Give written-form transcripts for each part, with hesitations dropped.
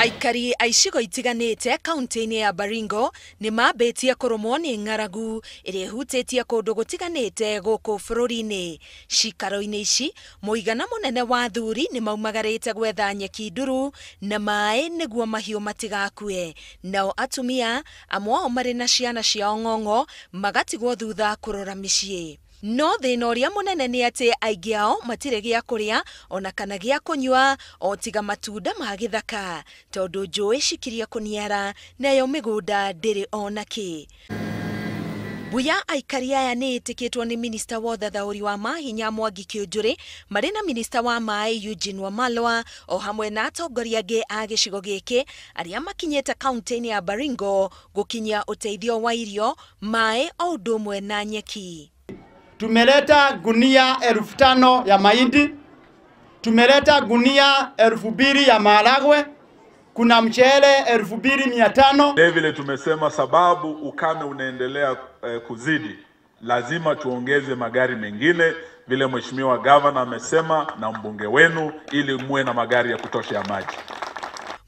Aikari a icigo itiganĩte kaunti-inĩ ya Baringo nĩ mambĩtie kũrũmwo nĩ ng'aragu ĩrĩa ĩhutĩtie kũndũ gũtiganĩte gũkũ bũrũri-inĩ. Cikaro-inĩ ici, mũigana mũnene wa athuri nĩ maumagarĩte gwetha nyeki nduru na maĩ nĩguo mahiũ matigakue. Nao atumia, amwe ao marĩ na ciana ciao ng'ong'o, magatigwo thutha kũrora mĩciĩ. No thĩna ũrĩa mũnene nĩ atĩ aingĩ ao matirĩ gĩa kũrĩa ona kana gĩa kũnyua o tiga matunda ma gĩthaka, tondũ njũĩ cikirie kũniara nayo mĩgũnda ndĩrĩ ona kĩ. Mbuya aikari aya nĩ ĩtĩkĩtwo nĩ minista wa ũthathaũri wa mahinya Mwangi Kĩũnjũrĩ marĩ na minista wa maĩ Eugene Wamalwa o hamwe na atongoria angĩ a gĩcigo gĩkĩ arĩa makinyĩte kaunti-inĩ ya Baringo gũkinyia ũteithio wa irio, maĩ o ũndũ ũmwe na nyeki. Tumeleta gunia 5,000 ya mahindi, tumeleta gunia 2,000 ya maharagwe, kuna mchele 2,500. Vile vile tumesema sababu ukame unaendelea kuzidi, lazima tuongeze magari mengine, vile Mheshimiwa Governor amesema na mbunge wenu, ili muwe na magari ya kutosha ya maji.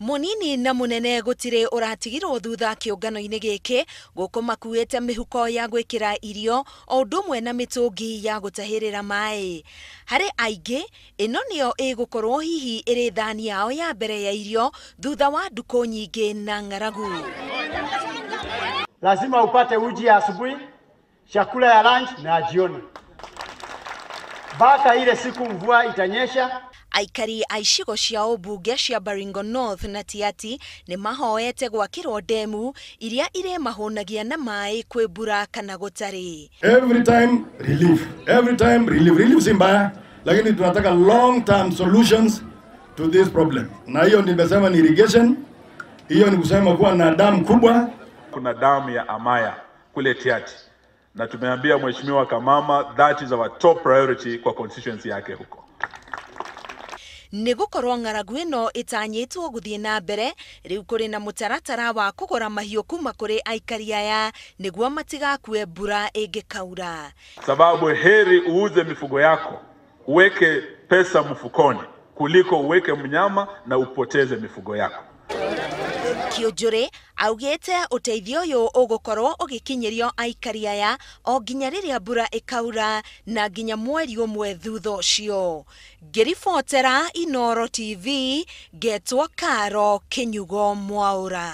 Munini na munene gutire uratigirwo thutha kiungano-inĩ gĩkĩ gũkũ makuĩte mĩhuko ya gwĩkĩra irio o ũndũ ũmwe na mĩtũngi ya gũtahĩrĩra maĩ. Harĩ aingĩ ĩno nĩyo ĩgũkorwo hihi ĩrĩ thani yao ya mbere ya irio thutha wa ndukũ nyingĩ na ng'aragu. Lazima upate uji ya asubuhi, chakula ya lunch na jioni. Mpaka ile siku mvua itanyesha. Aikari a icigo cia ũmbunge cia Baringo North na Tiaty nĩ mahoete gwakĩrwo ndemu iria irĩmahũnagia na maĩ kwĩ mbura kana gũtarĩ. Every time relief, every time relief. Relief si mbaya, lakini tunataka long term solutions to this problem. Na hiyo nimesema ni irrigation, hiyo ni kusema kuwa na damu kubwa. Kuna damu ya Amaya kule Tiaty na tumeambia Mheshimiwa Kamama that is our top priority kwa constituency yake huko. Nĩ gũkorwo ng'aragu ĩno ĩtanyĩtwo gũthiĩ na mbere, rĩu kũrĩ na mũtaratara wa kũgũra mahiũ kuma kũrĩ aikari aya nĩguo matigakue mbura ĩngĩkaura. Sababu heri uuze mifugo yako uweke pesa mfukoni kuliko uweke mnyama na upoteze mifugo yako. Kĩũnjũrĩ augĩte ũteithio ũyũ ũgũkorwo ũgĩkinyĩrio aikari aya o nginya rĩrĩa mbura ĩkaura na nginya mweri ũmwe thutha ũcio. Ngĩribotera Inooro TV, ngetwo Karo Kĩnyugo Mwaũra.